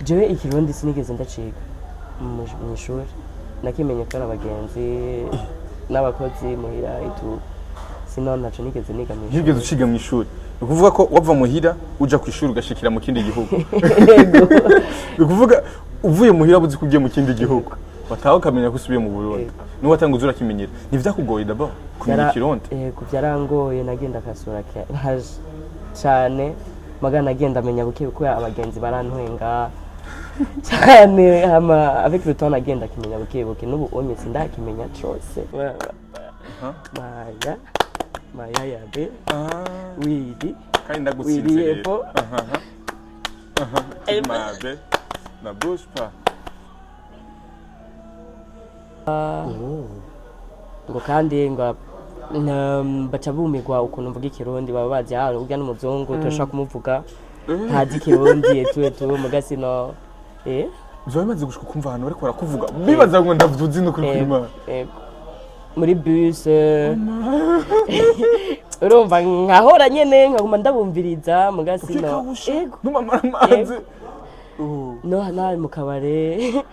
Jewe Ikirundi sinigeze ndaciga mw'ishuri, nakimenye kubera abagenzi n'abakozi muhira itu, sino ntaco nigeze niga mw'ishuri. Ntibigeze uciga mu ishuri, ni ukuvuga ko wava muhira uja ku ishuri, ugashikira mu kindi gihugu. Yego. Ni ukuvuga uvuye muhira uzi ko ugiye mu kindi gihugu, wataha ukamenya ko usubiye mu Burundi. Yego. Niwe watanga uza urakimenyera. Ntivyakugoye d'abord kumenya Ikirundi? Yego, byarangoye. Nagenda akasura haje cane, maga nagenda amenya buke kubera abagenzi barantwenga cyane. Hama avec le temps nagenda akimenya buke buke, n'ubu onye sindakimenya cose. Maya maya yabe wiri. Kandi ndagutsinze. Wiri. Rero. Epfo. Mabe na bouge pas. Ngo kandi ngo baca bumirwa ukuntu mvuga Ikirundi. Baba bazi, ah, urya n'umuzungu, turashobora kumuvuga ntazi Ikirundi etu etu, muga sino Vyoba bimaze gushika ukumva ahantu bariko barakuvuga bibaza ngo ndavuze n'ukuri Ego, kw'Imana? Ego. Muri bus urumva nkahora nyene nkaguma ndabumviriza, muga sino Ukikawusha. Ego. Numamara amazi. No nari mu kabare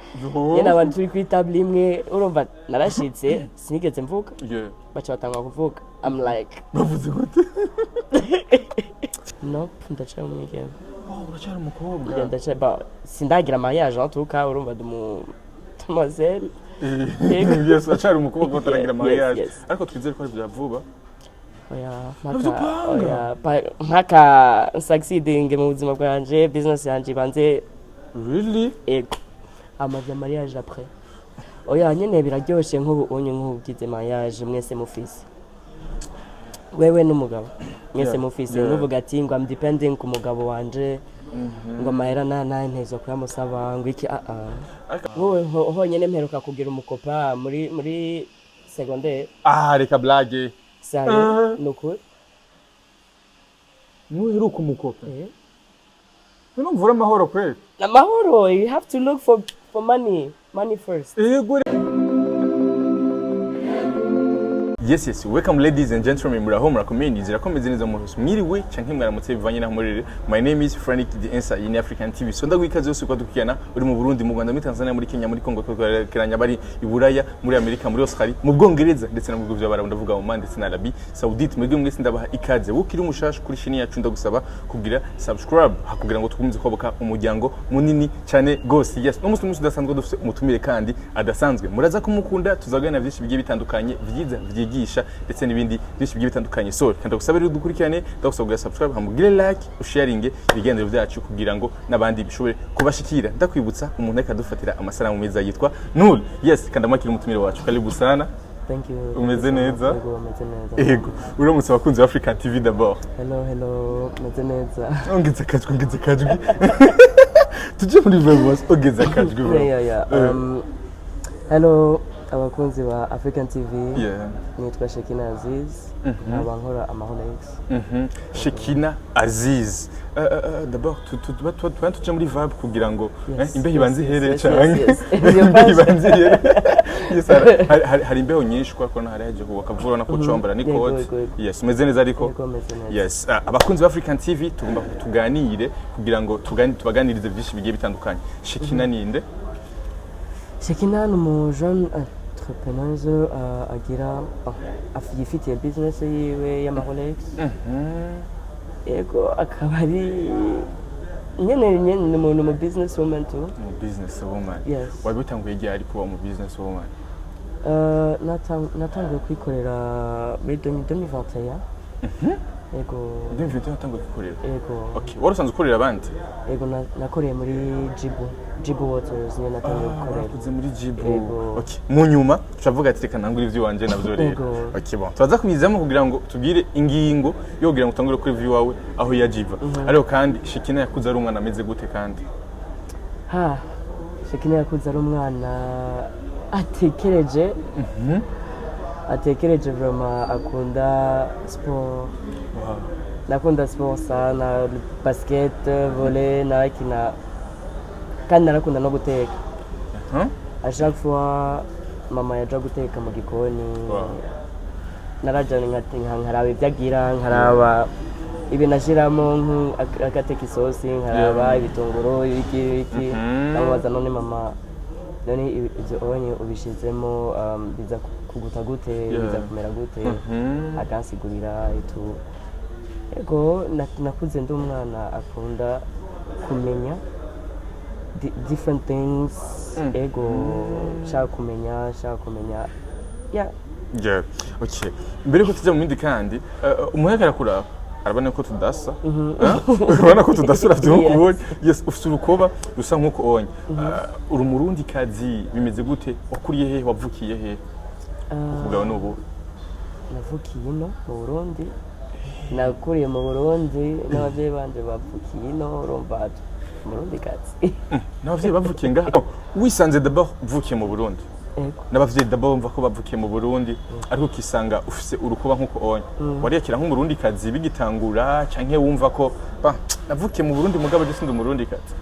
nyene, abantu turi kuri table imwe, urumva narashitse sinigeze mvuga, baca batanga kuvuga, I'm like Bavuze gute? Nope, ndacari umwigeme. Oh, uracyari umukobwa? Yeah, ndacari ba sindagira mariage en tout cas, urumva ndi mu demoiselle. Yego. Yes, uracyari umukobwa utaragira Yes, mariage. yes. Ariko twizere ko ari bya vuba. Oya. Ntabyo Mpaka upanga. Oya, mpaka succeeding mu buzima bwanje, business yanje ibanze. Really? Ego, amaze mariage après. Oya nyene biraryoshe, nk'ubu unye nk'ubu mariage mwese mufise, wewe n'umugabo mwese mufise, ntuvuga ati ngo I'm depending ku mugabo wanje, ngo amahera na ntezo kuyamusaba, ngo iki, ah ah. Nk'ubu honyene mperuka kugira umukopa muri secondaire. Ah, reka blague. Sérieux, ni ukuri. Nuheruka umukopa? Eh. None mvura amahoro kweli? Amahoro. You have to look for money, money first. Yego. Yes, welcome ladies and gentlemen, muraho, murakomeye, nizera ko meze neza mu hose. Mwiriwe canke mwaramutse bivanye naho murere. My name is Frank the Answer in African TV. So ndaguha ikaze yose uko dukurikirana uri mu Burundi, mu Rwanda, muri Tanzania, muri Kenya, muri Congo, twerekeranya bari i Buraya, muri Amerika, muri Australia, mu Bwongereza ndetse no mu bihugu by'Abarabu, ndavuga Oman ndetse na Arabie Saoudite. Mwebwe mwese ndabaha ikaze. Wowe ukiri umushasha kuri chaîne yacu, ndagusaba kugira subscribe hakugira ngo tugumize kwabuka umuryango munini cyane gose. Yes, no musi udasanzwe, dufite umutumire kandi adasanzwe. Muraza kumukunda, tuzaganira byinshi bigiye bitandukanye byiza byigisha ndetse n'ibindi byinshi bigiye bitandukanye. So kandi ndagusaba rero dukurikirane, ndagusaba kugira subscribe, hamugire like, usharinge ibiganiro byacu kugira ngo n'abandi bishobore kubashikira. Ndakwibutsa umuntu ariko adufatira amasanamu meza yitwa Nur. Yes, kandi amakira umutumire wacu. Karibu sana. Thank you. Umeze neza? Yego, umeze neza. Ego, uramutse abakunzi ba African TV d'abord. Hello, hello, umeze neza. Ongeza akajwi, ongeza akajwi, tujye muri verbos, ongeza akajwi bro. Yeah. Hello abakunzi ba African TV. Nitwa Shekina Aziz, nkaba nkora amarolex. Shekina Aziz. D'abord tujya muri vibe kugira ngo imbeho ibanze ihere canke Yes. imbeho ibanze ihere. Yes, hari imbeho nyinshi kubera ko hari haje kugwa akavura nako combara n'ikoti. Yego. Yes, umeze neza ariko? Yego, meze neza. Yes, abakunzi ba African TV tugomba tuganire kugira ngo tubaganirize byinshi bigiye bitandukanye. Shekina ninde? Shekina ni umu jeune entrepreneur, agira yifitiye business yiwe y'amarolex. Yego, akaba ari nyene ni umuntu mu business woman tu. Mu business woman. Yes. Wari utanguye ryari kuba mu business woman? Natanguye kwikorera muri 2021. Yego. 2021 watanguye kwikorera? Yego. Okay, wari usanzwe ukorera abandi? Yego, nakoreye muri Jibu Waters, niyo natanguye gukorera. Warakoze muri Jibu? Yego. Okay, mu nyuma turavuga ati reka ntangure ivy'iwanje navyo rero. Yego. Okay, bon, turaza kubizamo kugira ngo tubwire ingingo yo kugira ngo utangure kuri ivy'iwawe aho yajiva. Ariko kandi Shekina yakuze ari umwana ameze gute kandi? Ha, Shekina yakuze ari umwana atekereje, atekereje vraiment, akunda sport. Nakunda sport sana, basket, volley narakina, kandi narakunda no guteka. À chaque fois mama yaja guteka mu gikoni, naraja nkaraba ibyo agira, nkaraba Ibintu ashiramo, agateka isosi, nkaraba ibitunguru, ibiki ibiki. Ndamubaza: "None mama, none ibyo onye ubishizemo, biza kuguta gute? Biza kumera gute?" Akansigurira itu. Ego, nakuze ndi umwana akunda kumenya different things. Ego, nshaka kumenya, yeah. Yeah. Okay. Mbere yuko tujya mu bindi kandi, umuheka arakuraba, arabona ko tudasa. Eh? Urabona ko tudasa, uravye nko Yes. kubonye. Yes, ufite urukoba rusa nkuko onye. Uri umurundi kazi, bimeze gute? Wakuriye hehe? Wavukiye hehe? Ubwawe ni ubu. Navukiye ino mu Burundi, nakuriye mu Burundi, n'ababyeyi banje bavukiye ino. Urumva, umurundi kazi. N'abavyeyi bavukiye ngaha. Oh, wisanze d'abord uvukiye mu Burundi. Ego. N'abavyeyi d'abord bumva ko bavukiye mu Burundi, ariko ukisanga ufise urukoba nkuko onye. Wariyakira nk'umurundi kazi bigitangura, canke wumva ko ba navukiye mu Burundi mugabo je sindi umurundi kazi?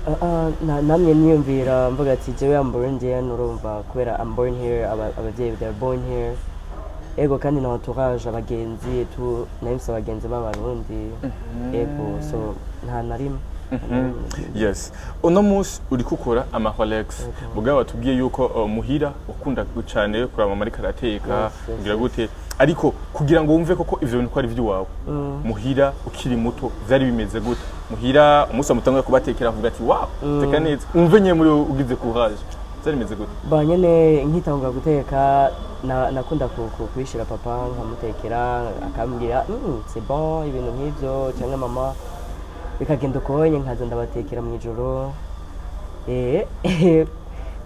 Ah, ah, namye niyumvira mvuga ati jewe am Burundian. Urumva, kubera I'm born here, abavyeyi they are born here. Ego, kandi na entourage, abagenzi tu, nari mfise abagenzi b'abarundi. Ego, so nta na rimwe. Yes, uno munsi uriko ukora ama Rolex, mugabo watubwiye yuko muhira ukunda cyane kuraba mama ariko arateka. Yes. Kugira gute? Ariko kugira ngo wumve koko ivyo bintu ko ari ivy'iwawe, muhira ukiri muto vyari bimeze gute? Muhira umunsi wamutanguye kubatekera, avuga ati: "Wow, teka neza", umve nyine muri wowe ugize courage, vyari bimeze gute? Ba nyene nkitangura guteka, nakunda kubishira papa, nkamutekera, akambwira: "C'est bon", ibintu nk'ivyo, cyangwa mama, bikagenda ukonye. Nkaza ndabatekera mu ijoro,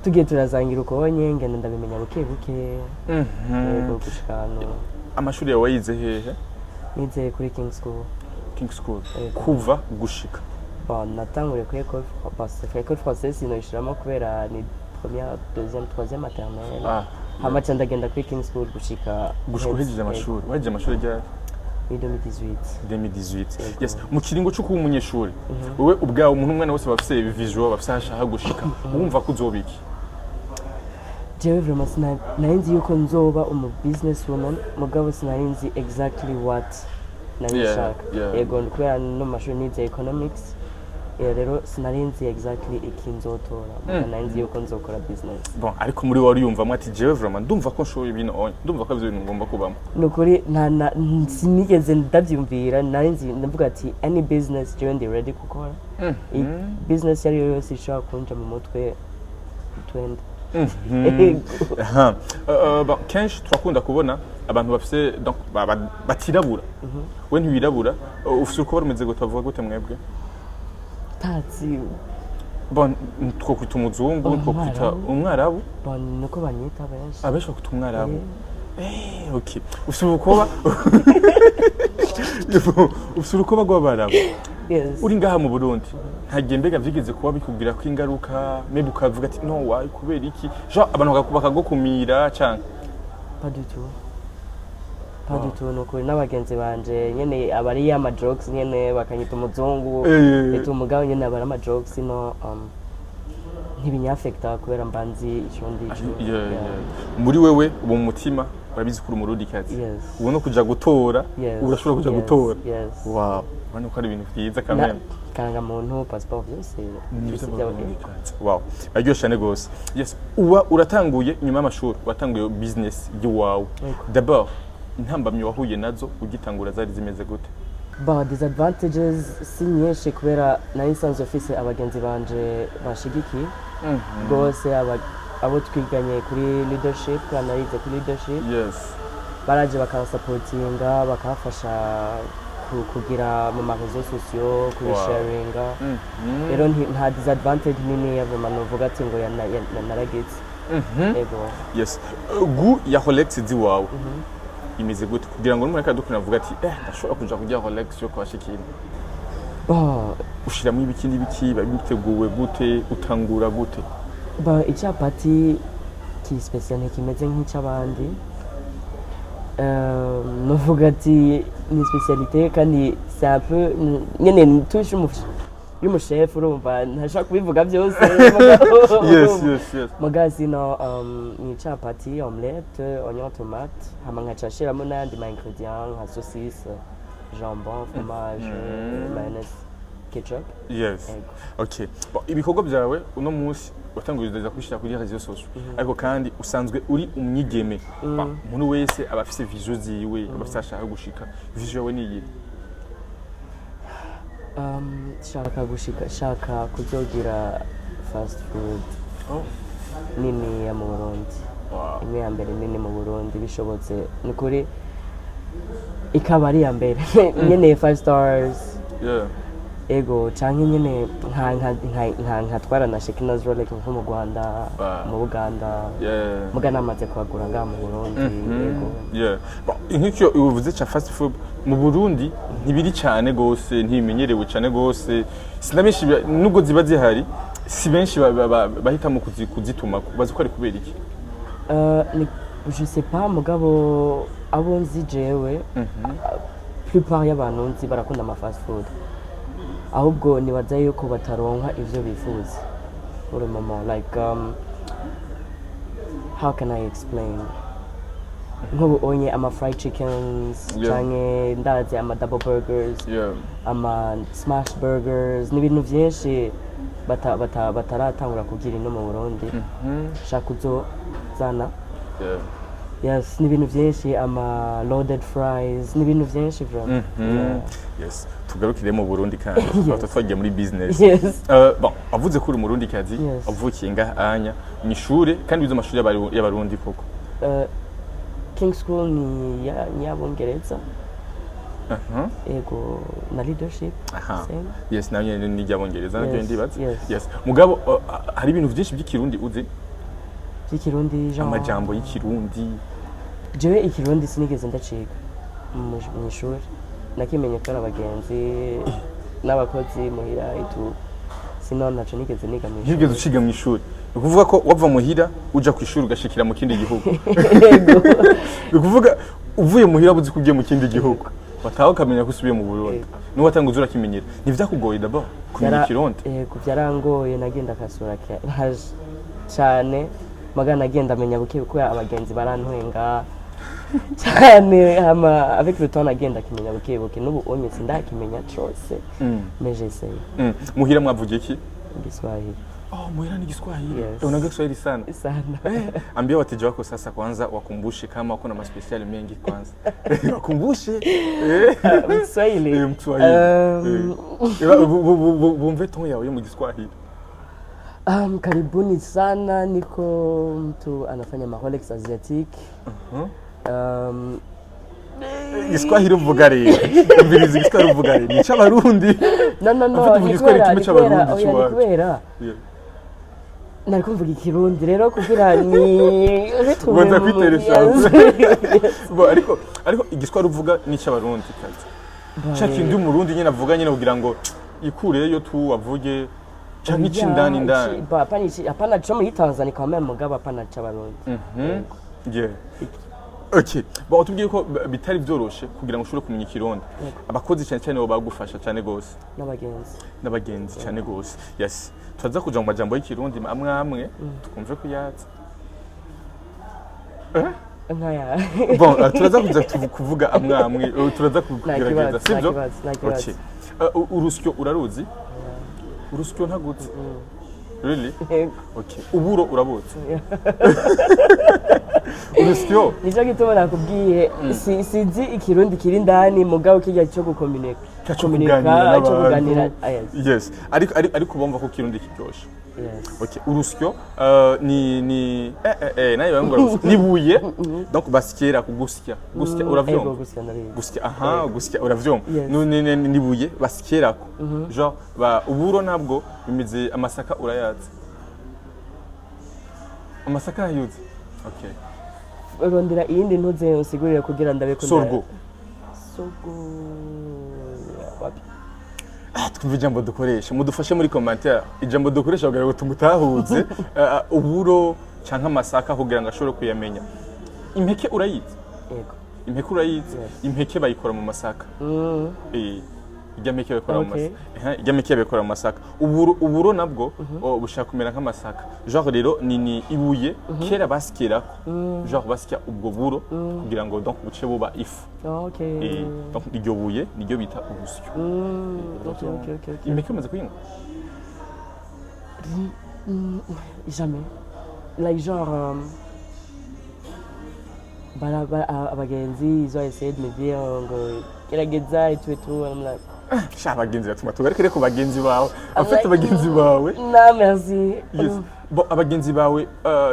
tugiye turasangira ukonye, ngenda ndabimenya buke buke. Yego, gushika hano. Amashuri yawe wayize hehe? Nize kuri King School. King School. Yego. Kuva gushika? Bon, natanguriye kuri école, bon, c'est école française, sinoyishiramo kubera ni première, deuxième, troisième maternelle. Hama ca ndagenda kuri King School gushika Gushika uhejeje amashuri. Wahejeje amashuri ryari? Muri 2018. 2018. Yego. Yes, mu kiringo cyo kuba umunyeshuri, wowe ubwawe, umuntu, umwana wese bafise vision, bafise aho ashaka gushika, wumva ko uzoba iki? Jewe vraiment nari nzi yuko nzoba umu business woman, mugabo sinari nzi exactly what nari nshaka. Yego, kubera no mu mashuri nize economics. Rero sinari nzi exactly iki nzotora, mugabo nari nzi yuko nzokora business. Bon, ariko muri wowe uriyumvamo ati: "Jewe vraiment ndumva ko nshoboye bino onye, ndumva ko ivyo bintu ngomba kubamo"? Ni ukuri nta na sinigeze ndabyumvira. Nari nzi, ndavuga ati any business jewe ndi ready gukora. Business iyo ari yo yose ishobora kunja mu mutwe, twende. Yego. Aha. Bon, kenshi turakunda kubona abantu bafise, donc batirabura. We ntiwirabura, ufise urukoba rumeze gute? Bavuga gute mwebwe? Tatsi. Bon, twokwita umuzungu, twokwita Umwarabu. Umwarabu. Bon, niko banyita benshi. Abenshi bakwita umwarabu. Okay, ufise urukoba, ufise urukoba rw'abarabu. Yes. Uri ngaha mu Burundi, ntagiye mbega vyigeze kuba bikubwira ko ingaruka, maybe ukavuga ati: "No, why, kubera iki?" Genre abantu bakagukumira canke? Pas du tout, pas du tout. Nukuri n'abagenzi banje nyene aba ari ama jokes nyene, bakanyita umuzungu. Eta umugabo nyene aba ari ama jokes. No, ntibinyafekta kubera mba nzi ico ndico. Muri wewe ubu mu mutima urabizi ko uri umurundikazi? Yes. Ubu no kuja gutora? Yes. Ubu urashobora kuja Yes, gutora? Yes. Wow, urabona ko ari ibintu vyiza Na kameme. Karangamuntu, passport, byose Ni byose ivy'abarundikazi. Wow, baryoshye cyane gose. Yes, uba uratanguye nyuma y'amashuri, watanguye business y'iwawe. Yego. D'abord, intambamyi wahuye nazo ugitangura zari zimeze gute? Ba disadvantages si nyinshi, kubera nari nsanzwe mfise abagenzi banje banshigikiye rwose, abo twiganye kuri leadership, kubera narize kuri leadership. Baraje bakansapotinga, bakamfasha kugira mu ma réseaux sociaux, kubisharinga. Rero nta disadvantage nini ya vraiment novuga ati ngo naragize. Ego. Yes, goût ya Rolex ziwawe imeze gute, kugira ngo n'umuntu ariko aradukunda avuga ati: "Eh, ndashobora kuja kurya Rolex yo kwa Shikina"? Bon. Ushiramo ibiki n'ibiki? Biba biteguwe gute? Utangura gute? Ba icapati ki special, ntikimeze nk'icy'abandi. Novuga ati ni spécialité, kandi c'est un peu nyene touche y'umushefu. Urumva ntashobora kubivuga byose. Yes. Muga sino ni capati, omelette, oignon, tomate, hama nkaca nshiramo n'ayandi ma ingrédients nka saucisse. Jambon, fromage, mayonnaise, ketchup. Ego. Okay. Bon, ibikorwa byawe uno munsi watanguye kubishyira kuri réseaux sociaux, ariko kandi usanzwe uri umwigeme. Bon, umuntu wese aba afise vision ziwe, aba afise aho ashaka gushika. Vision yawe ni iyihe? Shaka gushika, shaka kuzogira fast food nini ya mu Burundi. Imwe ya mbere nini mu Burundi bishobotse, ni kuri ikaba ari iya mbere nyene, five stars. Ego, canke nyene nka nkatwara na Shekinah's Rolex nko mu Rwanda, mu Buganda. Muga namaze kuhagura ngaha mu Burundi, ego. Yeah. Bon, nk'icyo uvuze ca fast food mu Burundi ntibiri cyane gose, ntibimenyerewe cyane gose. Sina benshi nubwo ziba zihari, si benshi bahitamo kuzituma. Bazi ko ari kubera iki? Je sais pas, mugabo abo nzi jewe, plupart y'abantu nzi barakunda ama fast food, ahubwo nibaza yuko bataronka ivyo bifuza for the moment. Like, how can I explain? Nk'ubu onye ama fried chickens canke ndazi ama double burgers, ama smash burgers, ni ibintu vyinshi bataratangura kugira ino mu Burundi. Shaka kuzozana. Yes, ni ibintu vyinshi, ama loaded fries, ni ibintu vyinshi vraiment. Yeah. Yes, tugarukire mu Burundi kandi yes. Twagiye muri business. Yes. Bon, avuze ko uri umurundi kazi, Yes. avukiye ngaha anya mu ishure, kandi wize amashuri y'Abarundi koko? King School ni ya ni y'Abongereza. Ego, na leadership. Same. Yes, nayo nyene ni iry'Abongereza naryo, ndibaza. Yes. Yes, mugabo hari ibintu vyinshi by'Ikirundi uzi? By'ikirundi genre? Amajambo y'Ikirundi. Jewe Ikirundi sinigeze ndaciga mw'ishuri, nakimenye kubera abagenzi n'abakozi muhira itu, sino ntaco nigeze niga Ntigeze mw'ishuri. uciga mu ishuri? Ni ukuvuga ko wava muhira uja ku ishuri ugashikira mu kindi gihugu. Ego. Ni ukuvuga uvuye muhira uzi ko ugiye mu kindi gihugu, wataha ukamenya ko usubiye mu Burundi. Yego. Niba watanga uzi urakimenyera, ntivyakugoye d'abord kumenya Ikirundi? Yego, byarangoye, nagenda akasura cane, maga nagenda amenya buke kubera abagenzi barantwenga cyane. Hama avec le temps nagenda akimenya buke buke, n'ubu onye sindakimenya cose, mais j'essaye. Muhira mwavugiye iki? Igiswahili. Oh, muhira ni Kiswahili? Yes. Eh, unaongea Kiswahili sana. Sana. Eh, ambia wateja wako sasa kwanza wakumbushe kama wako na maspecial mengi kwanza. Wakumbushe. Mswahili? Eh, Mswahili. Eh, bumve ton yawe yo mu Giswahili. Karibuni sana, niko mtu anafanya Marolex Asiatique. Igiswahili uvuga rero. Umviriza, Igiswahili uvuga rero. Ni c'Abarundi. No, Afite ni uvuga Igiswahili kubera kimwe ni c'Abarundi kubera oya, ni c'iwacu. kubera nari kumvuga Ikirundi rero kugira ni Ubanza kwiteresha. Bo, ariko Igiswahili uvuga ni c'Abarundi kazi. Ca kindi Umurundi nyine avuga nyine kugira ngo ikureyo tu avuge, canke ic'indani indani. Hapana, hapana co muri Tanzania quand même, mugabo hapana c'Abarundi. Yeah. Okay. Bon, tubwiye ko bitari vyoroshe kugira ngo ushobore kumenya Ikirundi. Yego. Abakozi cyane cyane bo bagufasha cyane gose. N'abagenzi. N'abagenzi cyane gose. Yes. Turaza kuja mu majambo y'Ikirundi amwe amwe twumve ko yatse. Nkaya? Bon, turaza kuza kuvuga amwe amwe, turaza kugerageza, kibazo, nta sibyo? kibazo, nta kibazo. Okay. Urusyo uraruzi? Urusyo ntagutse. Really? Yego. Okay. Uburo urabuzi? Urusyo. Nicyo gituma nakubwiye sinzi Ikirundi kiri indani, mugabo kirya cyo gukominika. Cyo kuganira cyo n'abantu. Kuganira, ah, yes. Yes. Ariko bumva ko Kirundi kiryoshe. Yes. Okay, urusyo ni nayo bangura ni buye. Donc basyera kugusya. Gusya Ego. uravyumva? Gusya ndabizi. Gusya, aha, gusya uravyumva. Yes. Ni buye basyerako. Genre ba uburo ntabwo bimeze, amasaka urayazi. Amasaka ntayuzi. Okay. Rondera iyindi ntuze usigurire kugira ndabe ko Sorgo. Sorgo wapi? Ah, twumva ijambo dukoresha, mudufashe muri commentaire ijambo dukoresha kugira ngo tumutahuze. Uburo canke amasaka kugira ngo ashobore kuyamenya. Impeke urayizi? Yego. Impeke urayizi? Yes. Impeke bayikora mu masaka. Irya mpeke bakora mu masaka. Irya mpeke bakora mu masaka. Uburo nabwo, oh, bushaka kumera nk'amasaka. Genre rero ni ibuye kera basikirako, genre basya ubwo buro kugira ngo donc buce buba ifu. Donc iryo buye niryo bita urusyo. Ok. Impeke umaze kuyinywa? Jamais. Like genre, abagenzi, ils ont essayé de me dire ngo gerageza et tout et tout. And I'm like, Sha, abagenzi batuma tugaruke ku bagenzi bawe. I'm Afite like, abagenzi bawe. Non, merci. Yes. Bon, abagenzi bawe,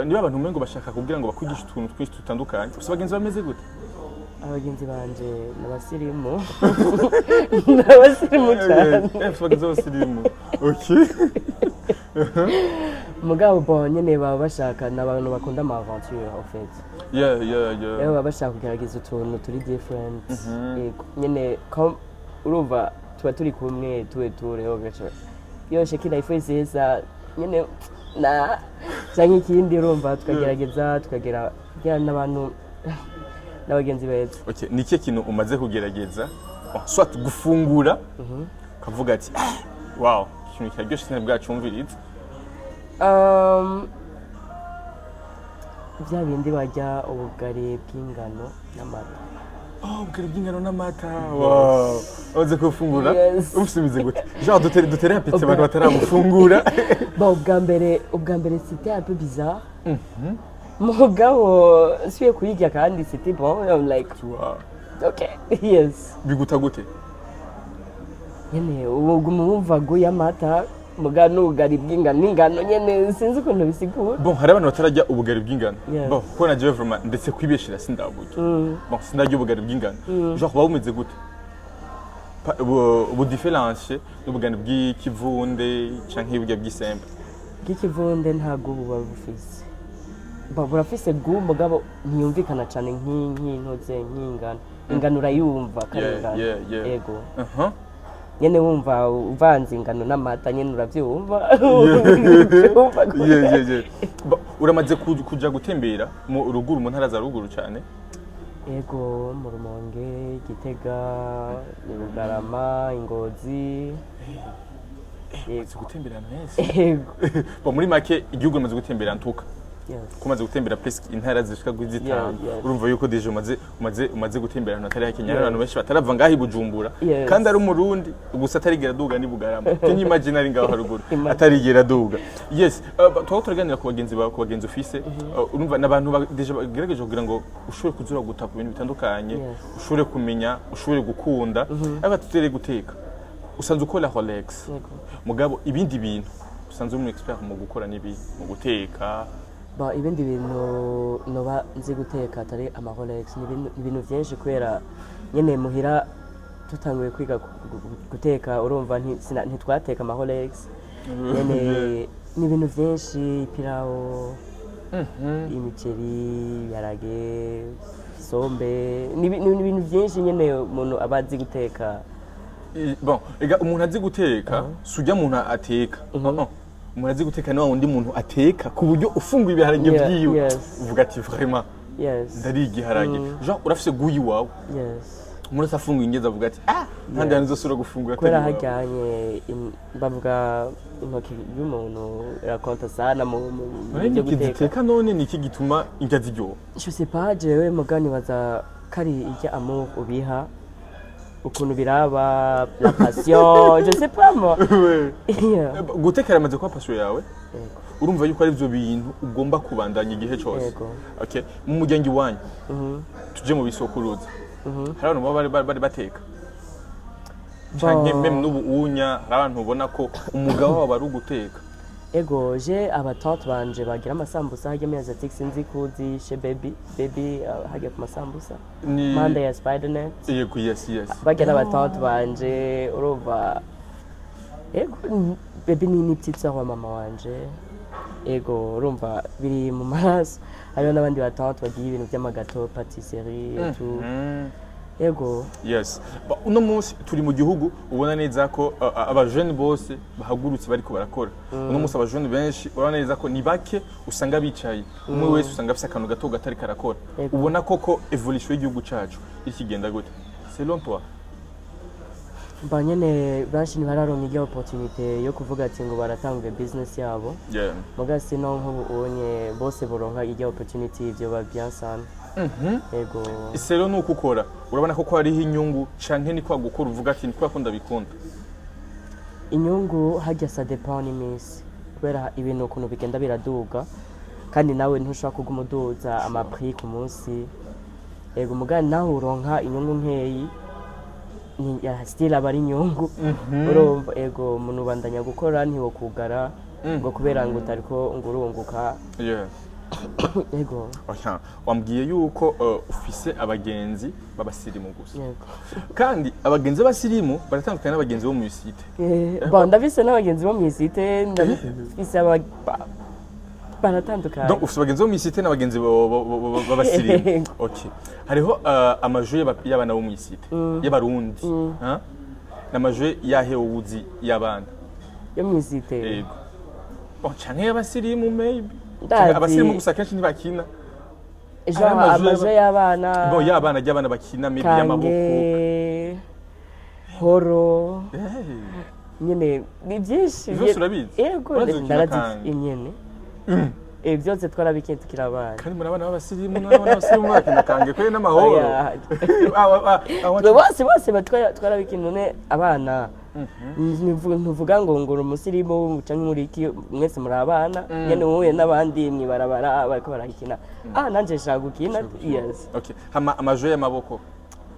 niba abantu umengo bashaka kugira ngo bakwigishe utuntu twinshi dutandukanye, gusa abagenzi bameze gute? Abagenzi banje ni abasirimu. Ni abasirimu cyane. Abagenzi b'abasirimu, okay. Mugabo bon, nyene baba bashaka, ni abantu bakunda ama aventure en fait. Rero baba bashaka kugerageza utuntu turi different. Yego. Nyene comme urumva tuba turi kumwe tuwe tu, rero gaca yo Shekina il faut essayer ça, nyene na cyangwa ikindi, urumva tukagerageza tukagera kugira n'abantu n'abagenzi beza. Okay, ni ikihe kintu umaze kugerageza? Bon, soit gufungura, ukavuga ati: "Ah, wow, ikintu kiraryoshye, sinari bwacumvirize." Bya bindi barya, ubugari bw'ingano n'amata. Oh, ubugari bw'ingano n'amata, wow! Umaze gufungura? Yes. Ubisubize gute? Genre dutere appétit abantu batarabufungura. Bon, ubwa mbere c'était un peu bizarre, mugabo nsubiye kuyirya kandi c'était bon. I'm like, okay, yes. Biguta gute? Nyene ubu uguma wumva goût y'amata, muga n'ubugari bw'ingano n'ingano nyene, sinzi ukuntu bisigura. Bon, hari abantu batarajya ubugari bw'ingano. Bon, kuko na jewe vraiment ndetse kwibeshera sindaburya. Bon, sindarya ubugari bw'ingano. Genre buba bumeze gute? Bu différence n'ubugari bw'ikivunde canke burya bw'isembe? Bw'ikivunde ntabwo buba bufise. Burafise goût, mugabo ntiyumvikana cane nk'intuze nk'ingano. Ingano urayumva ko ari ingano. Yego. Nyene wumva uvanze ingano n'amata nyene uravyumva. Uvyumva. Yeah. Uramaze kuja gutembera mu ruguru, mu ntara za ruguru cane? Yego, mu Rumonge, Gitega, Bugarama, Ingozi. Yego. Umaze gutembera ahantu henshi. Yego. Bon, muri make igihugu umaze gutembera ntuka. Yes. Ko umaze gutembera presque intara zishika kuri 5. Yeah. Urumva yuko déjà umaze gutembera ahantu hatari hakenya. Hari Yes. abantu benshi batarava ngaho i Bujumbura kandi ari umurundi gusa atarigera aduga ni Bugarama. Can you imagine ari ngaho haruguru Imagine. atarigera aduga? Yes, twaba turaganira ku bagenzi bawe, ku bagenzi ufise. Urumva n'abantu déjà bagerageje kugira ngo ushobore kuzura gutapa ibintu bitandukanye, ushobore kumenya, ushobore gukunda, ariko tutere guteka. Usanzwe ukora Rolex. Yego. Mugabo ibindi bintu usanzwe uri umu expert mu gukora n'ibi mu guteka? Ba, ibindi bintu noba nzi guteka atari ama Rolex ni ibintu byinshi, kubera nyene muhira tutanguye kwiga guteka, urumva ntitwateka ama Rolex nyene. Ni ibintu byinshi: ipirawo, imiceri, ibiharage, isombe, ni ibintu byinshi nyene umuntu aba azi guteka. Bon, ega umuntu azi guteka si ujya muntu ateka. Uh-uh. Umuntu azi guteka ni wa wundi muntu ateka ku buryo ufunguye ibiharage vyiwe uvuga ati: "Vraiment, ndariye igiharage." Genre urafise goût iwawe. Umuntu wese afunguye ingezi avuga ati: "Ah, ntandi hantu uzosubira gufungura Kubera atari iwawe." hajyanye bavuga intoki y'umuntu irakonta sana mu None byo ni iki guteka. ziteka? None ni iki gituma indya ziryoha? Je sais pas, jewe muga nibaza kari irya amour ubiha, ukuntu biraba, la passion, je sais pas moi. Yeah. Guteka yaramaze kuba passion yawe? Yego. Urumva yuko ari byo bintu ugomba kubandanya igihe cyose? Yego. Okay, mu muryango iwanyu, tuje mu bisokuruza, hari abantu baba bari bateka canke Bon. même n'ubu unya hari abantu ubona ko umugabo wabo ari uguteka? Ego, je abatante banje bagira amasambusa harya muri Asiatique, sinzi kuzi chez Baby Baby, harya ku masambusa Ni mande ya Spidernet. Yego, yes. Barya n'abatante banje, urumva. Ego, Baby ni petite sœur wa mama wanje. Ego, urumva biri mu maraso. Hariho n'abandi batante bagira ibintu by'ama gâteaux, pâtisserie et tout. Ego. Yes. Uno munsi turi mu gihugu ubona neza ko abajene bose bahagurutse bariko barakora. Uno munsi abajene benshi urabona neza ko ni bake usanga bicaye. Umwe wese usanga afise akantu gato gatari karakora. Yego. Ubona koko évolution y'igihugu cacu ikigenda gute selon toi? Ba nyene benshi ntibararonka iryo opportunité yo kuvuga ati ngo baratanguye business yabo. Muga sino nk'ubu unye bose boronka iryo opportunity, vyoba bien sana. Ego. Rero ni uko ukora, urabona ko hariho inyungu, canke ni kwa gukora uvuga ati ni kwa ko ndabikunda? Inyungu harya ça dépend n'iminsi, kubera ibintu ukuntu bigenda biraduga, kandi nawe ntushobora kuguma uduza amaprix ku munsi. Ego, muga nawe uronka inyungu nkeyi, ya still aba ari inyungu, urumva. Ego, umuntu ubandanya gukora, ntiwokugara ngo kubera ngo utariko ngo urunguka. Ego. Oya, wambwiye yuko ufise abagenzi b'abasirimu gusa. Yego. Kandi abagenzi b'abasirimu baratandukanye n'abagenzi bo mu isite. Bon, ndafise n'abagenzi bo mw'isite, ndafise baratandukanye. Donc ufise abagenzi bo mu isite n'abagenzi b'abasirimu. Yego. Okay, hariho amajwi y'abana bo mu isite y'abarundi. Hein? N'amajwi yahe uwuzi y'abana yo mw'isite? Yego. Bon, canke y'abasirimu maybe. Ndazi. Canke abasirimu gusa kenshi ntibakina. Genre amajwi amajwi y'abana? Bon, y'abana, ry'abana bakina maybe y'amaboko. Kange, horo. Nyene ni byinshi. Vyose urabizi? Yego. Urazi gukina Ndarazi. Kange? Nyene byose twarabikinye tukiri abana. Kandi muri abana b'abasirimu, n'abana b'abasirimu bakina kange kwe n'amahoro. Oya. Ah, ah, ah, Twe bose twarabikinye. None abana ntuvuga ngo uri umusirimu canke muri iki, mwese muri abana nyene, muhuye n'abandi mwibarabara bariko barakina, ah, nanje nshaka gukina, yes. Okay, hama amajwi y'amaboko?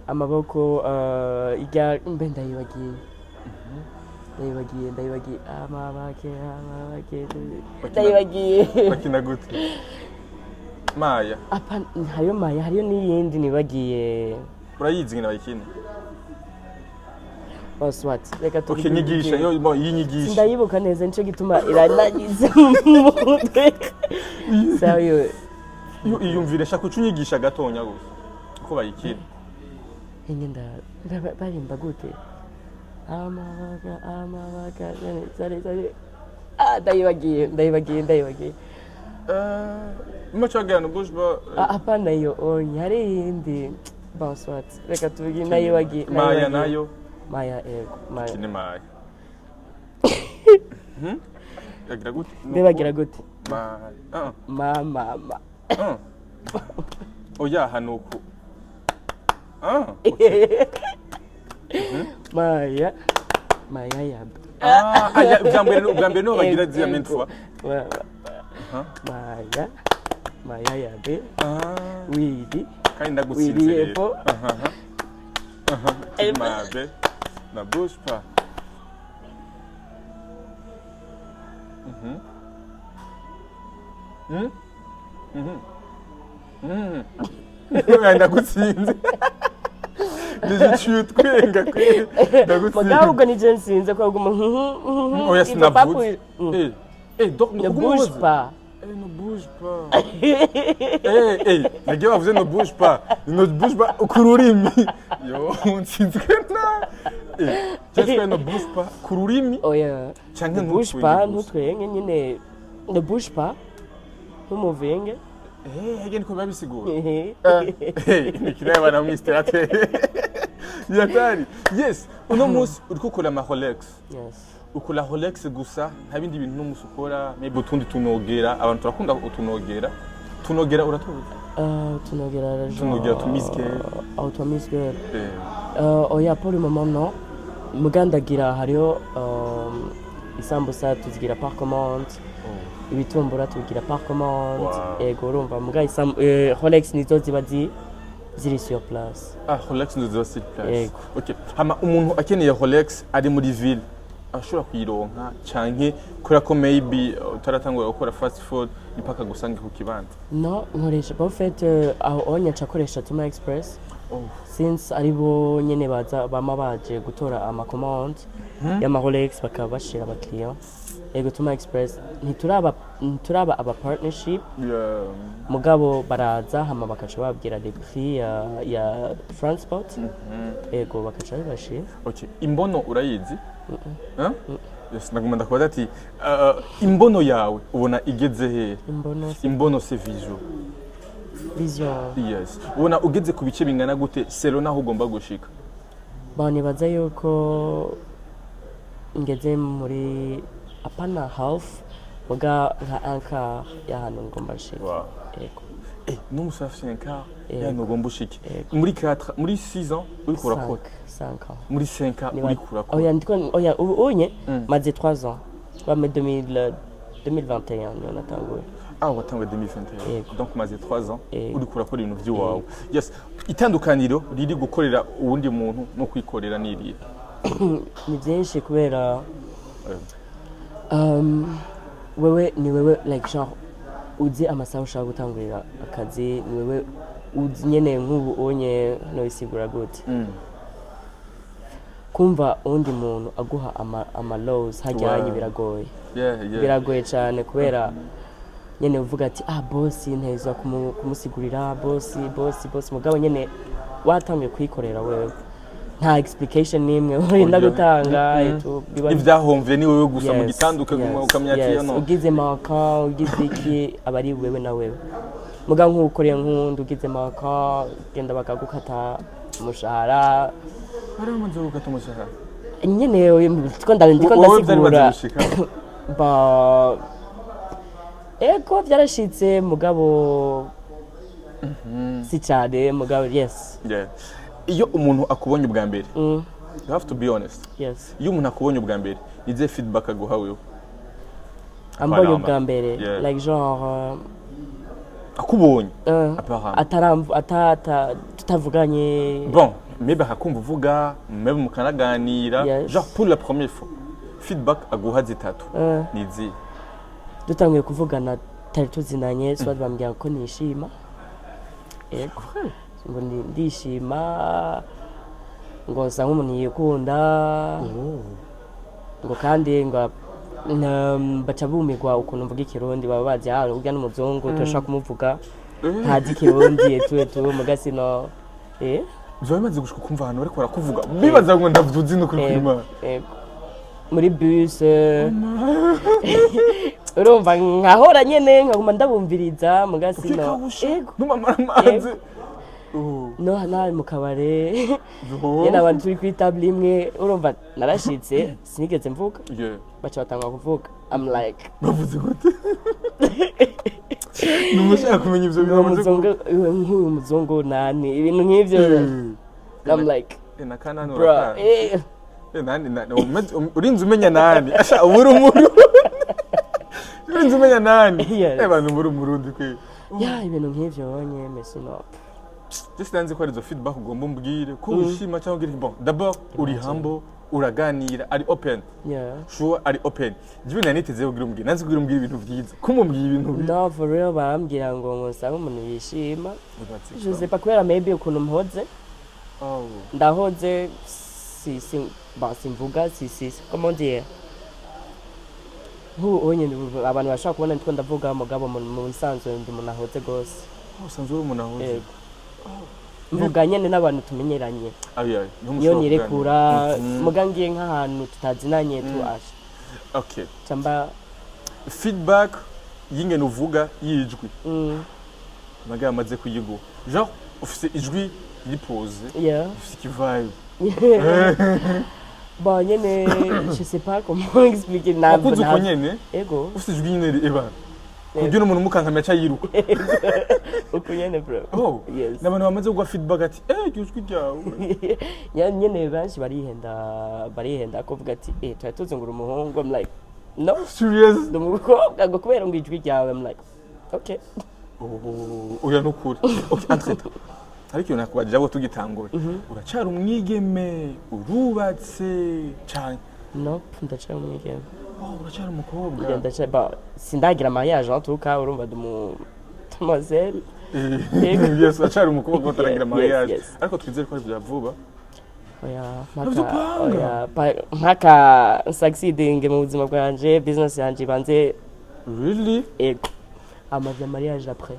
Amaboko, irya mbe ndayibagiye, amabake, amabake, ndayibagiye. Bakina gute? Maya? Apa hariyo maya, hariyo n'iyindi nibagiye. Urayizi ngene bayikina? Oswat, reka Okay, nyigisha yo, bon, iyi nyigisha. Ndayibuka neza, nico gituma iranagize mu mutwe sayo. Iyo iyumvire, shaka uca unyigisha gatonya gusa uko bayikina. Enye barimba gute? Amabaka, amabaka, sare sare, ah, ndayibagiye, ndayibagiye, ndayibagiye. Macho wagira no bouge pas. Ah, hapana, iyo onye hari iyindi. Bon, soit, reka tuvuge ndayibagiye. Maya Ndayibagiye. nayo? Maya, ego, maya. Kine maya. Yagira gute? Mbe bagira gute? Maya. Ah. Ma ma ma. Ah. Oya, hanuku. Ah. Okay. Maya, maya ya. Ah, ah, ya, ubwa mbere niho bagira ziriya maintes fois. Maya, maya ya be. Ah. Widi. Kandi ndagutsinze Widi rero. epfo. Aha. Mabe. Na bouge pas. Mhm. Mhm. Mhm. Ndagutsinze. Nje twenga kwe. Ndagutsinze. Mugabo ubwo nije nsinze ko aguma. Oya, sinavuze. Eh, eh, donc Ne bouge pas. Eh, ne bouge pas. Eh, eh, nagiye bavuze ne bouge pas. Ne bouge pas ku rurimi. Yo, nsinzwe na. Eh, just ne bouge pas ku rurimi Oya. canke Ne bouge pas. ntutwenge gusa. Ntutwenge nyine, ne bouge pas, ntumuvenge. Eh, hege niko biba bisigura. Eh, imikino y'abana mu ate. Yatari. Yes, uno munsi uriko ukora ama Rolex. Yes. Ukora Rolex gusa, nta bindi bintu uno munsi ukora, maybe utundi tunogera, abantu turakunda utunogera. Tunogera uratuzi? Tunogera genre? Tunogera tu Miss Girl. Oh, tu Miss Girl. Eh. Oya, pour le moment non. Mugandagira hariho isambusa tuzigira par commande, ibitumbura tubigira par commande. Ego, urumva, muga Rolex nizo ziba ziri sur place. Ah, Rolex nizo ziba sur place. Yego. Okay. Hama umuntu akeneye Rolex ari muri ville ashobora kuyironka, canke kubera ko maybe utaratangura gukora fast food mpaka gusange ku kibanza? No, nkoresha, en fait, aho onye ncakoresha Tuma Express, since ari bo nyene baza bama baje gutora ama commande y'ama Rolex, bakaba bashira abakiriya. Ego, Tuma Express ntituraba aba partnership, mugabo baraza hama bakaca babwira les prix ya transport. Ego, bakaca babashira. Okay. Imbono urayizi? Huh? Yes, naguma ndakubaza ati imbono yawe ubona igeze hehe? Imbono? Imbono, c'est vision. Vision. Yes. Ubona ugeze ku bice bingana gute selon aho ugomba gushika? Bon, nibaza yuko ngeze muri apana half, muga nka un quart y'ahantu ngomba nshike. Yego. Eh, n'umusore afite un quart Yego. y'ahantu ugomba ushike. Yego. Muri 4, muri 6 ans uriko urakora? 5 ans. Muri 5 ans uriko urakora? Oya, ndiko, oya, ubu unye maze 3 ans. Wa muri 2000, 2021 niyo natanguye. Ah, watanguye 2021? Yego. Donc umaze 3 ans Yego. uriko urakora ibintu by'iwawe. Yes, itandukaniro riri gukorera uwundi muntu no kwikorera ni irihe? Ni byinshi, kubera wewe ni wewe, like genre uzi amasaha ushaka gutangurira akazi, ni wewe uzi nyene. Nk'ubu unye nobisigura gute? Kumva uwundi muntu aguha ama laws hajyanye, biragoye. Biragoye cyane, kubera nyene uvuga ati: "Ah, boss, nteza kumusigurira boss, boss, boss." Mugabo nyene watangiye kwikorera wewe, nta explication n'imwe urinda Oya. gutanga. Etu, Ivyahomvye ni wewe gusa mu Yes, gitanda ukaguma yes, ukamenya ati yes. no. Ugize maka, ugize iki, aba ari wewe na wewe. Muga nk'ukoreye nk'uwundi, ugize maka, genda bakagukata umushahara. Bari bamaze gukata umushahara? Nyene ndiko ndiko Wowe vyari bimaze ndasigura. gushika? Ba, ego, byarashitse, mugabo si cyane, mugabo yes. Yeah. Iyo umuntu akubonye ubwa mbere, you have to be honest, Yes. iyo umuntu akubonye ubwa mbere, nize feedback aguha wewe? Ambonye Apparemment. ubwa mbere? Yeah. Like genre Akubonye. Apparemment. Ataramvu ata tutavuganye? Bon, maybe akakumva uvuga, maybe mukanaganira. Genre pour la première fois, feedback aguha zitatu ni izihe? Dutanguye kuvugana, tutari tuzinanye, soit bambwira ko nishima, yego, ngo ndishima, ngo nsa nk'umuntu yikunda, ngo kandi ngo baca bumirwa ukuntu mvuga Ikirundi. Baba bazi: "Ah, urya n'umuzungu, turashobora kumuvuga, ntazi Ikirundi," etu etu mugasino eh. Vyoba bimaze gushika ukumva ahantu bariko barakuvuga bibaza ngo ndavyuzi n'ukuri kw'Imana? Ego. Muri bus, urumva, nkahora nyene nkaguma ndabumviriza, mugasino Ukikawusha. Ego. Numamara amazi. Oh. No, nari mu kabare Oh. nyene, abantu turi kuri table imwe, urumva, narashitse sinigeze mvuga, baca batanga kuvuga, I'm like Bavuze gute? Numva ushaka kumenya ivyo bintu uyu bamaze. Muzungu, nk'uyu muzungu nani, ibintu nk'ivyo. I'm like Na kanani bro urakazi. Eh. Nani urinze umenya nani asha uburi umuru, urinze umenya nani? Yes. Bantu muri Umurundi kwe. Ya, ibintu nk'ivyo bonye mesino. Je sinanzi ko ari izo feedback ugomba umbwire ko wishima cyangwa ugira bon. D'abord uri humble, uraganira, ari open. Sure, ari open. Jewe nari niteze kugira umbwire, nanzi kugira umbwire ibintu vyiza, ko mumbwire ibintu bibi. No, for real, barambwira ngo nsange umuntu yishima. Je sais pas, kubera maybe ukuntu mpoze. Ndahoze, si si ba simvuga, si si comment dire, nk'ubu nyine abantu bashobora kubona ndiko ndavuga, mugabo mu bisanzwe ndi umuntu ahoze gose. Oh, usanzwe uri umuntu ahoze? Yego, mvuga nyene n'abantu tumenyeranye. Ayi ayi, niho Niyo mushobora nirekura. kuganira. Muga ngiye nk'ahantu tutazinanye tu asha camba. Feedback y'ingene uvuga, y'ijwi, naga yamaze kuyiguha, genre ufise ijwi ripoze, ufise ikivibe. Bon, nyene je sais pas comment expliquer, ntabwo Wakuze uko nyene? Ego. Ufise ijwi nyene eba kuburyo n'umuntu umukankamira aca yiruka? Uko nyene, bro. Oh. Yes. N'abantu bamaze kuguha feedback ati: "Eh, iryo jwi ryawe." Nyene benshi barihenda, barihenda kuvuga ati: "Eh, twari tuzi ngo uri umuhungu." I'm like: "No." Serious? Ndi umukobwa. Ngo kubera ngo ijwi ryawe. I'm like: "Okay." Oh, oya, nukuri. Okay, entre-temps ariko iyo nakubajije abo tugitangura, uracyari umwigeme, urubatse cyane? Nope, ndacyari umwigeme. Oh, uracyari umukobwa? Yeah, ndacyari ba sindagira mariage en tout cas, urumva, ndi umu demoiselle. Yego. Yes, uracyari umukobwa utaragira mariage. Yes. Ariko twizere ko ari bya vuba. Oya. Ntabyo Mpaka upanga. Oya, mpaka succeeding mu buzima bwanje, business yanje ibanze. Really? Ego, amaze mariage après.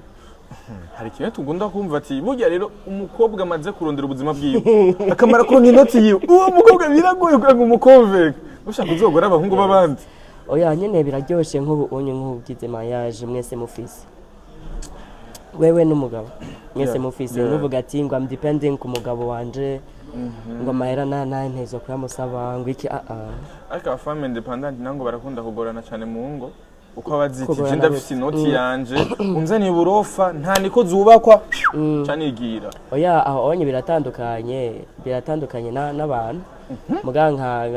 Hari ikintu tugunda kumva ati burya rero umukobwa amaze kurondera ubuzima bwiwe, akamara kuronka inoti yiwe, uwo mukobwa biragoye kugira ngo umukonvenke ushaka uzogora abahungu b'abandi. Oya, nyene biraryoshe. Nk'ubu unye nk'ubu mariage, mwese mufise, wewe n'umugabo mwese mufise, ntuvuga ati ngo I'm depending ku mugabo wanje. Ngo amahera na ntezwa kuyamusaba, ngo iki, ah ah. Ariko aba femmes indépendantes nango barakunda kugorana cyane mu ngo, uko abaziti Kugorana je ndafise gute? Inoti yanje unzaniye uburofa, nta niko zubakwa canigira. Oya, aho onye biratandukanye n'abantu. Muga nka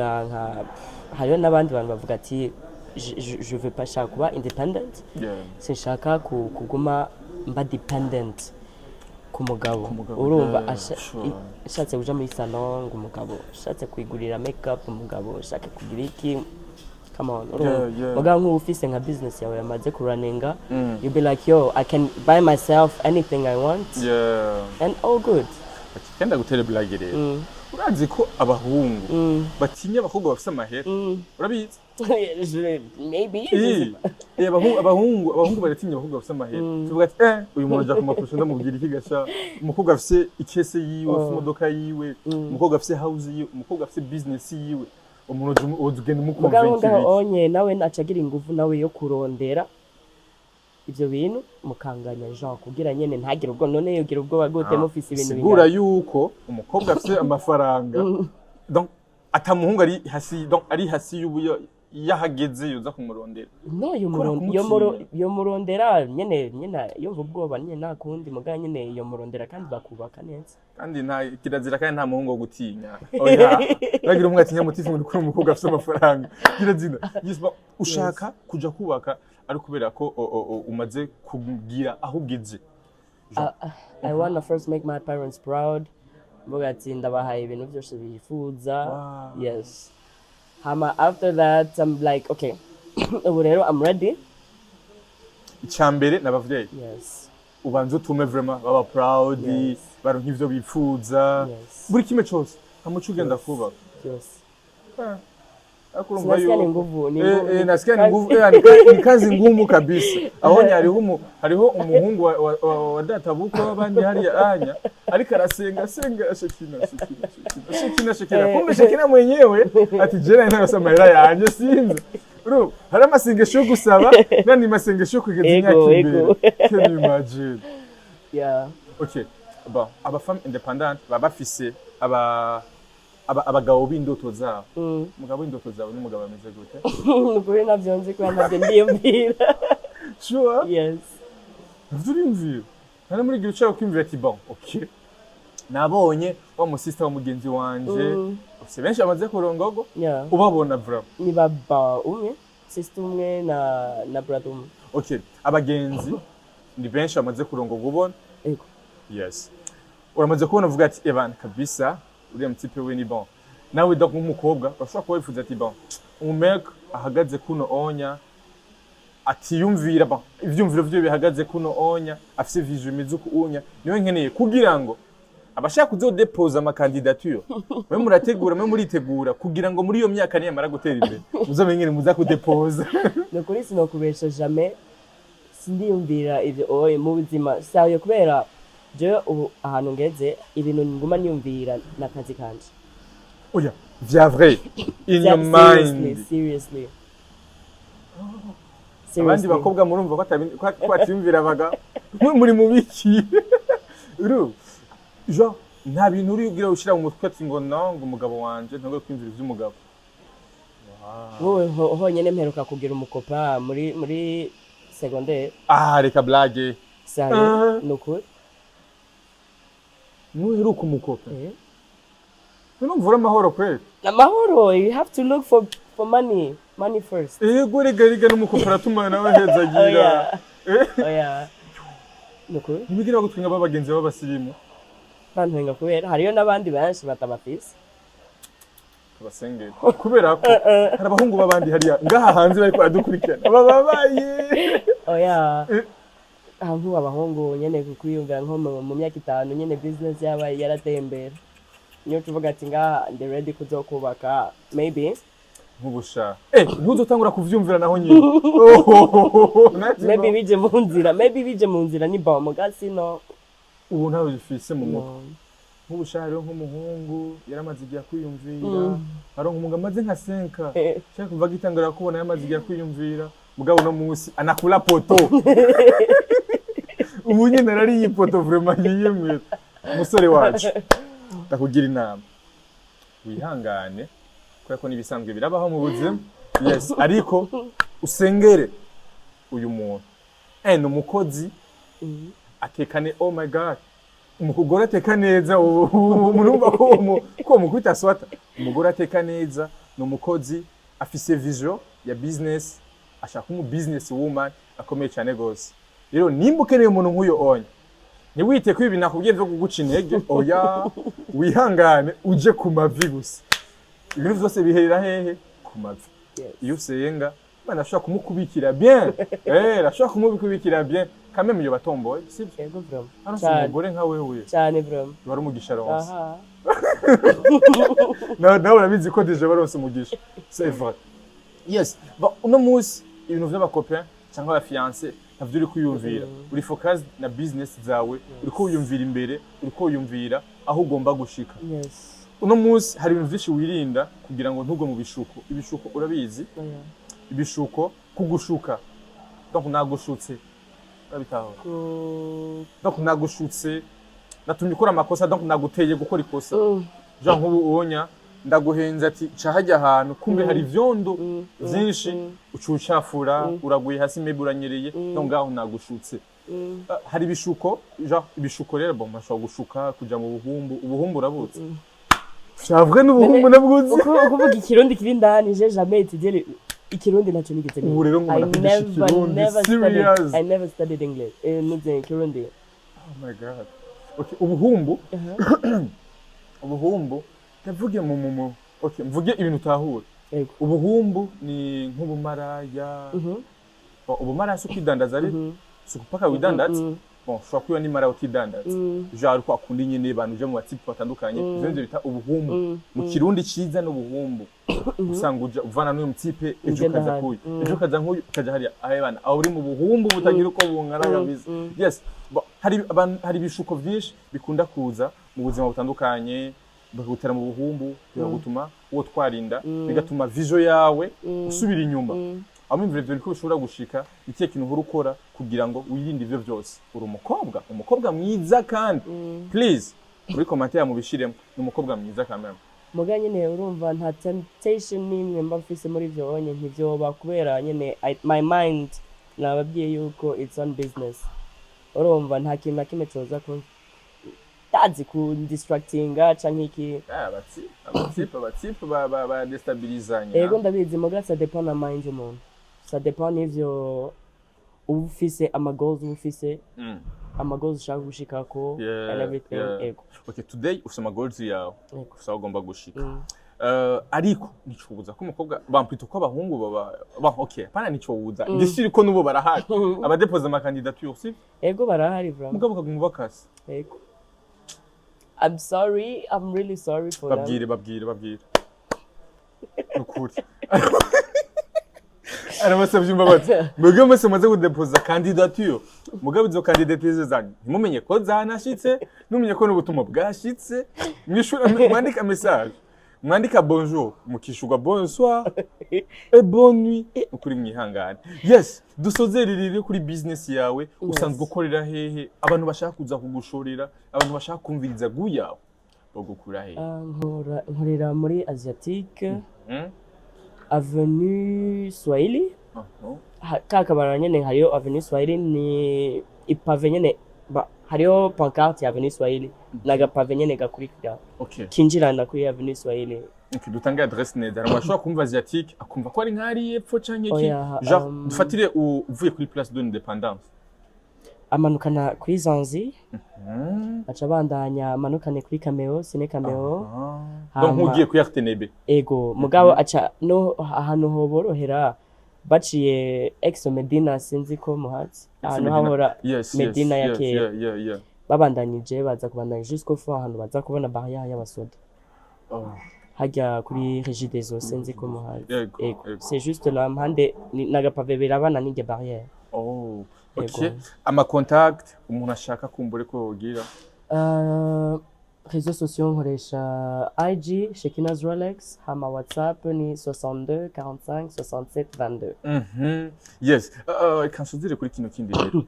hariho n'abandi bantu bavuga ati je veux pas, shaka kuba independent, sinshaka kuguma mba dependent ku mugabo. Mugabo, Urumva, ashatse kuja muri salon, ngo umugabo, ashatse kwigurira makeup, umugabo, ashaka kugira iki, come on, urumva. Mugabo nk'ubu ufise nka business yawe yamaze kuraninga, you be like, "Yo, I can buy myself anything I want," and all good. Kenda gutera blague rero, urazi ko abahungu batinya abakobwa bafise amahera? Urabizi? Maybe. Eh, abahungu baratinya abakobwa bafise amahera. Tuvuga ati uyu muntu aja kumapusha, ndamubwira iki gasha? Umukobwa afise ikese yiwe, afise imodoka yiwe, umukobwa afise house yiwe, umukobwa afise business yiwe, umuntu ugenda Mugabo umukonvenka ngaho ibiki? Onye nawe acagira ingufu nawe yo kurondera ivyo bintu, mukanganya jean kugira nyene ntagire ubwo. None yogira ubwoba gute mufise ibintu Sigura bingana? Yuko umukobwa afise amafaranga, donc atamuhungu ari hasi, donc ari hasi y'ubuyo yahageze yoza kumurondera. No, Kubera kumutinya. Yomurondera nyene yumva ubwoba nyene, nta kundi. Muga nyene yomurondera kandi bakubaka neza. Kandi nta kirazira, kandi nta muhungu wo gutinya. Oya, nagira umwe atinya mutifu ngo kuri umukobwa afise amafaranga, kirazira. Yes, ushaka kuja kubaka ari kubera ko umaze kugira aho ugeze. I wanna first make my parents proud, mvuga ati ndabahaye ibintu byose bifuza. Yes, hama after that I'm like, "Okay, ubu rero I'm ready." Icya mbere n'abavyeyi. Yes. Ubanza utume vraiment baba proud, baronka ivyo bifuza, buri kimwe cose, hamuco ugenda kubaka. Byose. Ariko urumva Sinasikia ni yuko nguvu, ni Eh, nguvu. Nasikia ni nguvu, ni kazi ngumu kabisa. Aho hariho umuhungu wa data bukwe w'abandi hariya anya ariko arasenga asenga Shekina, Shekina, Shekina, Shekina, Shekina. Kumbe Shekina mwenyewe ati jera ntarose amahera yanje sinzi. Urumva hari amasengesho yo gusaba n'andi masengesho yo kugeza Ego, imyaka imbere. ego. Can you imagine? Yeah. Okay, bon, aba femmes indépendantes baba bafise abagabo b'indoto zabo. Umugabo w'indoto zawe n'umugabo ameze gute? Nukuri navyo nzi, kubera navyo ndiyumvira. Sure? Yes. Ivyo uriyumvira nta muri gihe ushaka kwiyumvira ati bon, okay, nabonye wa musista wa mugenzi wanje, ufise benshi bamaze kurongorwa, ubabona vraiment? Ni baba umwe, sister umwe na brother umwe. Okay, abagenzi ni benshi bamaze kurongorwa ubona? Ego. Yes, uramaze kubona uvuga ati ebana kabisa uriya mutipe we ni bon. Nawe donc nk'umukobwa urashobora kuba wifuza ati bon, umumec ahagaze kuno onya, atiyumvira, bon, ivyumviro vyiwe bihagaze kuno onya, afise vision imeze uku unya, niwe nkeneye, kugira ngo abashaka kuzodepoza ama candidatures mwe murategura, mwe muritegura, kugira ngo muri iyo myaka niyamara gutera imbere muzamenye ngene muza kudepoza. Nukuri sinokubesha, jamais sindiyumvira ivyo oye mu buzima sayo, kubera jewe ubu ahantu ngeze, ibintu nguma niyumvira n'akazi kanje. Oya, vya vrai, in your Seriously. mind? Seriously. Abandi Seriously. bakobwa murumva ko atiyumvira abagabo, mwe muri mu biki? Uru genre nta bintu uri ugira ushira mu mutwe ati ngo no, ngo umugabo wanje, ntabwo kwiyumvira ivy'umugabo? Wowe honyene mperuka kugira umukopa muri secondaire. Ah, reka blague. Sérieux. Ah. Nukuri. Nuheruka umukopa? Eh. None mvura amahoro kweli? Amahoro, you have to look for money, money first. Ego, rega n'umukopa aratuma nawe hezagira. Oya, oya, nukuri. Ntibigira bagutwenga b'abagenzi b'abasirimu? Bantwenga kubera hariyo n'abandi benshi batabafise. Tubasengere, kubera ko hari abahungu b'abandi hariya ngaha hanze bariko baradukurikirana bababaye. Oya. Eh. Aha nk'ubu abahungu nyene kwiyumvira nko mu myaka 5 nyene business yabaye yarateye imbere, niyo tuvuga ati ngaha ndi ready kuzokubaka maybe. Nk'ubusha ntuzotangura kuvyumvira naho nyine. Oh, Maybe bije mu nzira, maybe bije mu nzira ni bon, muga sino. Ubu ntawe bifise mu mutwe? No. Nk'ubusha hariho nk'umuhungu yaramaze igihe akwiyumvira, hari umuhungu amaze nka senka cyangwa kuva agitangura kubona yamaze igihe akwiyumvira, mugabo uno munsi anakula poto, ubu nyine arariye ipoto vraiment yiyemwe. Umusore wacu Ndakugira inama, wihangane, kubera ko n'ibisanzwe birabaho mu buzima. Yes, ariko usengere uyu muntu. Ni umukozi atekane. Oh my God, umugore ateka neza, ubu murumva ko mukubita swata. Umugore ateka neza, ni umukozi, afise vision ya business, ashaka umu business woman akomeye cyane gose. Rero nimba ukeneye umuntu nk'uyo onye, ntiwite ko ibi nakubwiye byo kuguca intege. Oya, wihangane, uje ku mavi gusa. Ibintu byose biherera hehe? Ku mavi. Iyo usenga, Imana ashobora kumukubikira bien, ashobora kumubikubikira bien quand même. Iyo batomboye, sibyo? Yego, vraiment. Hano si Cyane. umugore nka wewe Cyane, vraiment. wari umugisha ronse. Aha. Nawe urabizi ko déjà baronse umugisha, c'est vrai. Yes. Bon, uno munsi ibintu vy'aba copains cyangwa aba fiancés ntavyo uri kwiyumvira, uri focus na business zawe, uri wiyumvira imbere, uri wiyumvira aho ugomba gushika. Uno munsi hari ibintu vyinshi wirinda kugira ngo ntugwe mu bishuko. Ibishuko urabizi? Oya. Ibishuko, kugushuka, donc nagushutse, urabitahura? Ku Donc nagushutse, natumye ukora amakosa, donc naguteye gukora ikosa. Jean, nk'ubu ubonya ndaguhenze ati ca hajya ahantu, kumbe hari ivyondo vyinshi, uca ucafura, uraguye hasi, maybe uranyereye, donc ngaho nagushutse. Ah, hari ibishuko, genre ibishuko rero, bon, bashobora gushuka kuja mu buhumbu. Ubuhumbu urabuzi? Cavre n'ubuhumbu nabwuzi. Uko ukuvuga ikirundi kiri indani, j'ai jamais étudié ikirundi, ntacyo nigeze niga. Ubu rero ngo I ndakwigisha never ikirundi, never serious. studied, I never studied English, nuze kirundi. Oh my God. Okay, ubuhumbu, ubuhumbu ndavuge mu okay, mvuge ibintu utahura. Yego. Ubuhumbu ni nk'ubumaraya. Bon, ubumaraya si ukwidandaza, ari si ukupaka widandaza. Bon, ushobora kuba n'imara utidandaza, genre kwa kundi nyine abantu uja mu ba types batandukanye. Ivyo nivyo bita ubuhumbu. Mu kirundi ciza n'ubuhumbu, usanga uja uvana n'uyu mu type, ejo Ugenda ukaza ahandi. kuyu, ejo ukaza nk'uyu, ukaja hariya ahe bana, aho uri mu buhumbu butagira uko bungana kabisa. Yes. Bon, hari hari ibishuko vyinshi bikunda kuza mu buzima butandukanye, bakagutera mu buhumbu, bikagutuma uwo twarinda, bigatuma vision yawe usubira inyuma. Aho imvura ivyo biriko bishobora gushika, ikihe kintu uhora ukora kugira ngo wirinde ivyo byose? Uri umukobwa, umukobwa mwiza kandi, please, muri commentaire mubishiremo, ni umukobwa mwiza kamera. Muga nyene urumva nta temptation n'imwe mba mfise muri ivyo onye, ntivyoba, kubera nyene my mind nababwiye yuko it's on business. Urumva nta kintu na kimwe coza ku ndazi ku distractinga canke iki. Aba types ba destabilizanya. Ego, ndabizi, muga ça dépend na mind y'umuntu, ça dépend n'ivyo uba ufise, ama goals uba ufise, ama goals ushaka gushikako and everything. Ego. Okay, today ufise ama goals yawe, Ego. ufise aho ugomba gushika. Ariko nicobuza ko umukobwa bampita ko abahungu baba ba, okay, pana nicobuza, ndishiri ko nubo barahari abadepoza ama candidature, si? Ego, barahari vraiment. Mugabo ukaguma ubakase. Ego, I'm sorry, I'm really sorry for them. Babwire, babwire, babwire nukuri. Arabasabye imbabazi mwebwe mwese mumaze kudepoza candidature, mugabo izo candidature zanyu ntimumenye ko zanashitse, ntumenye ko n'ubutumwa bwashitse. Mwishura, mwandika message, mwandika bonjour, mukishurwa bonsoir et bonne nuit. Ukuri mwihangane. Yes, dusozere rero kuri business yawe. Usanzwe ukorera hehe? Abantu bashaka kuza kugushorera, abantu bashaka kumviriza guyawe, bagukura hehe? Ah, nkorera muri Asiatique, Avenue Swahili. Ka kabara nyene hariyo Avenue Swahili, ni i pavé nyene, hariyo pancarte ya Avenue Swahili, n'aga pavé nyene gakurikira kinjirana kuri Avenue Swahili. Okay, dutange adresse neza. Hari umuntu ashobora kumva Asiatique akumva ko ari nk'ari epfo canke iki. Oya, Genre dufatire uvuye kuri Place de l'Indépendance. Amanukana kuri Zanzi, aca abandanya amanukane kuri Cameo, Ciné Cameo. Ah. Donc Hama- nk'ugiye kuri RTNB. Ego, mugabo aca no ahantu hoborohera baciye ex Medina, sinzi ko muhazi ahantu Medina. hahora Medina ya kera. Babandanyije baza kubandanya jusqu'au fond, ahantu baza kubona barrière y'abasoda. Hajya kuri Régie des Eaux, sinzi ko muhazi. Yego, Ego. yego. C'est juste là mpande n'aga pavé birabana n'iryo barrière. Oh. Okay. Yego. Ama contact umuntu ashaka kumbure ko yogira. Réseaux sociaux nkoresha IG Shekinah's Rolex, hama WhatsApp ni 62 45 67 22. Yes. Reka nsozere kuri kino kindi rero.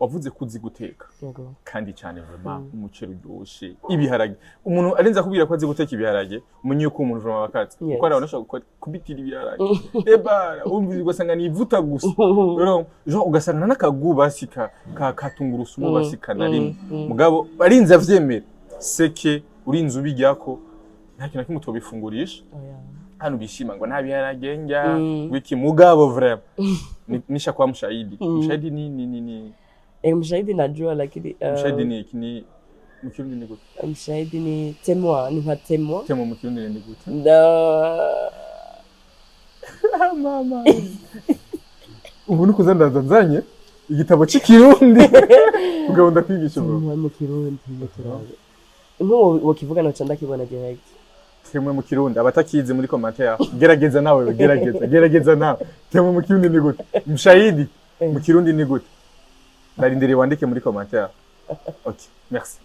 Wavuze ko uzi guteka Yego. kandi cyane, vraiment, umuceri uryoshe, ibiharage. Umuntu arinze akubwira ko azi guteka ibiharage, umenye yuko umuntu vraiment bakatse, kuko hari abantu bashobora kubitira ibiharage, ebara wumva ugasanga ni ivuta gusa. Rero genre ugasanga n'akagu basi ka tungurusumu basi kanarimwe. Mugabo arinze avyemera seke urinze ubiryako, nta kintu na kimwe utobifungurisha. Oya. Hano bishima ngo nta biharage ndya wiki, mugabo vraiment nisha kwa mshahidi. Mshahidi ni Eh, mshahidi najua, lakini Mshahidi ni iki? Ni mu Kirundi ni gute? Mshahidi ni témoin, ni nka témoin. Témoin mu Kirundi ni gute? Mama, ubu ni kuza ndaza nzanye igitabo cy'ikirundi kugira ndakwigisha bro. Témoin mu Kirundi turabe, nk'uwo wokivuga noca ndakibona direct. Témoin mu Kirundi, abatakizi muri commentaire, gerageza nawe, gerageza, gerageza nawe. Témoin mu Kirundi ni gute? Mshahidi mu Kirundi ni gute? Ndarindiriye wandike muri commentaire. Okay, merci.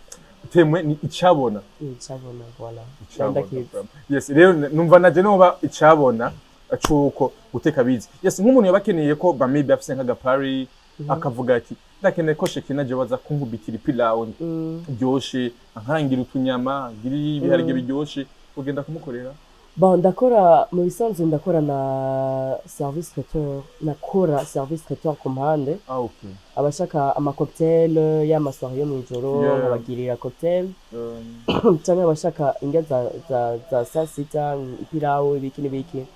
Témoin ni icabona. Icabona, voilà. Icabona. Ndakizi. Yes, rero numva naje noba icabona cuko guteka bizi. Yes, nk'umuntu yaba akeneye ko ba maybe afise nk'agapari, akavuga ati ndakeneye ko Shekina je baza kunkubitira ipilawu ryoshe, ankarangira utunyama, ngira ibiharage biryoshe, ugenda kumukorera? Bon, ndakora mu bisanzwe, ndakora na service traiteur, nakora service traiteur ku mpande. Ah, okay. Abashaka ama cocktail y'ama soirée yo mw'ijoro, nkabagirira cocktail, canke abashaka indya za saa sita, ipirawu, ibiki n'ibiki,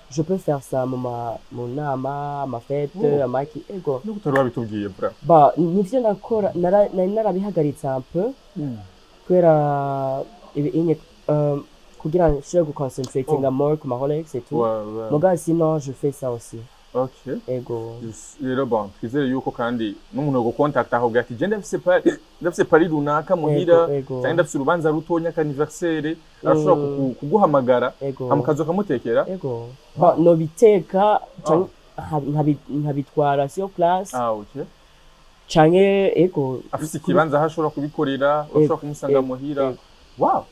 je peux faire ça mu nama, ama fête, amaki, ego. No utari wabitubwiye bra? Ba nivyo nakora, nari narabihagaritse un peu kubera ibi inye, kugira nshobore guconcentratinga more ku ma Rolex et tout. Mugabo sinon je fais ça aussi. Ego. Yes, rero bon, twizere yuko kandi n'umuntu wo gukontakta ahubwo ati je ndafise party runaka muhira, Ego. cyangwa ndafise urubanza rutonya ka anniversaire, arashobora kuguhamagara, Ego. hama ukaza ukamutekera. Ego. Ba nobiteka canke nkabitwara sur place, Ah, okay. canke ego. Afise ikibanza aho ashobora kubikorera, urashobora kumusanga Ego, muhira. Ego. Wow,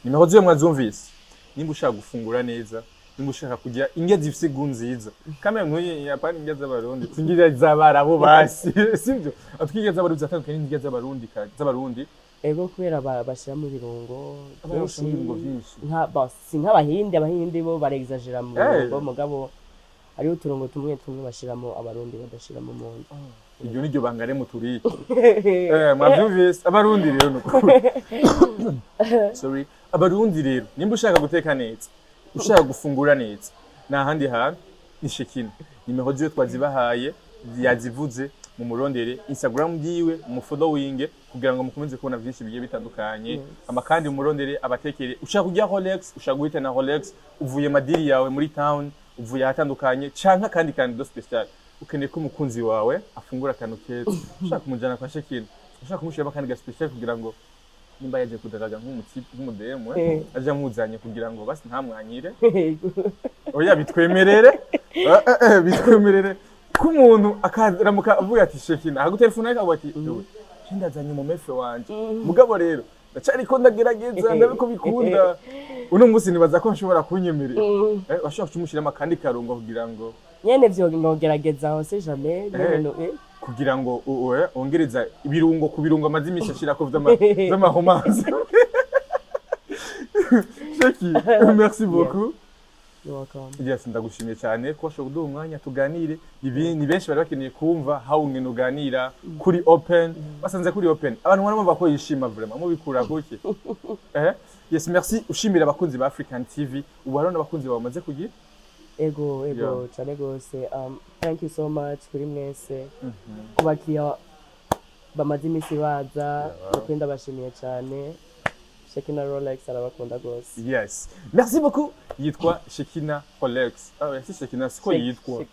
nimero ziwe mwazumvise. Nimba ushaka gufungura neza, nimba ushaka kugira indya zifise goût nziza, kamwe ntuye yapana indya z'Abarundi, tsingira z'Abarabu basi, sibyo? Atwinge z'Abarundi zatandukanye n'indya z'Abarundi. Ego, kubera bashiramo ibirungo. Bashiramo ibirungo vyinshi. Nka ba si nk'Abahindi, Abahindi bo barexagera mu birungo, mugabo hariho uturungo tumwe tumwe bashiramo Abarundi badashiramo mu nda. Iryo niryo banga rero muturike. Mwavyumvise Abarundi rero, nukuri, sorry. Abarundi rero, nimba ushaka guteka neza, ushaka gufungura neza, nta handi hantu, ni Shekina. Nimero ziwe twazibahaye, yazivuze, mu murondere Instagram yiwe, mu following, kugira ngo mukomeze kubona byinshi bigiye bitandukanye. Ama kandi murondere abatekere. Ushaka kurya Rolex, ushaka guhita na Rolex, uvuye madiri yawe muri town, uvuye ahatandukanye, canke akandi kantu do special, ukeneye ko umukunzi wawe afungura akantu keza, ushaka kumujana kwa Shekina, ushaka kumushiramo akandi ga special kugira ngo nimba yaje kudagaga nk'umudemu, aje amuzanye kugira ngo basi ntamwanyire. Oya, bitwemerere, bitwemerere ko umuntu akaramuka avuga ati Shekina agutelefona, akavuga ati "Ewe, je ndazanye umumefe wanje, mugabo rero ndacariko ndagerageza ndabiko bikunda uno munsi, nibaza ko nshobora kunyemerera." Washobora kumushyiramo akandi karungo kugira ngo Nyene vyo nogerageza, on sait jamais nyene Kugira ngo wongereza ibirungo ku birungo amaze iminsi ashirako vy'amaromanse. Sheki, merci beaucoup. You're welcome. Yes, ndagushimiye cyane ko washobora kuduha umwanya tuganire. Ni benshi bari bakeneye kumva how ngene uganira kuri open, basanze kuri open abantu baramva ko yishima vraiment, mubikura kuki? Yes, merci. Ushimira abakunzi ba African TV, ubu hariho n'abakunzi bawe bamaze kugira. Ego, cane gose. Thank you so much kuri mwese, ku bakiriya bamaze iminsi baza, nukuri ndabashimiye cane. Shekina Rolex arabakunda gose. Yes, merci beaucoup. Yitwa Shekina Rolex. Ah, si Shekina siko yitwa?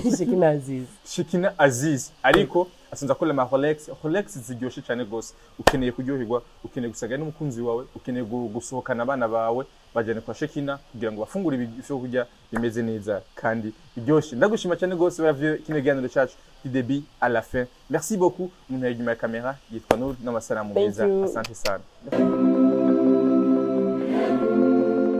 Shekina Aziz. Shekina Aziz, ariko asanzwe akora ama Rolex, Rolex ziryoshe cyane gose. Ukeneye kuryoherwa, ukeneye gusaga n'umukunzi wawe, ukeneye gusohokana abana bawe, bajyane kwa Shekina kugira ngo bafungure ibyo kurya bimeze neza kandi biryoshye. Ndagushima cyane gose baravye kino kiganiro cyacu du début à la fin. Merci beaucoup. Umuntu yari inyuma ya kamera yitwa Nur n'amasanamu Thank meza. you. Asante sana.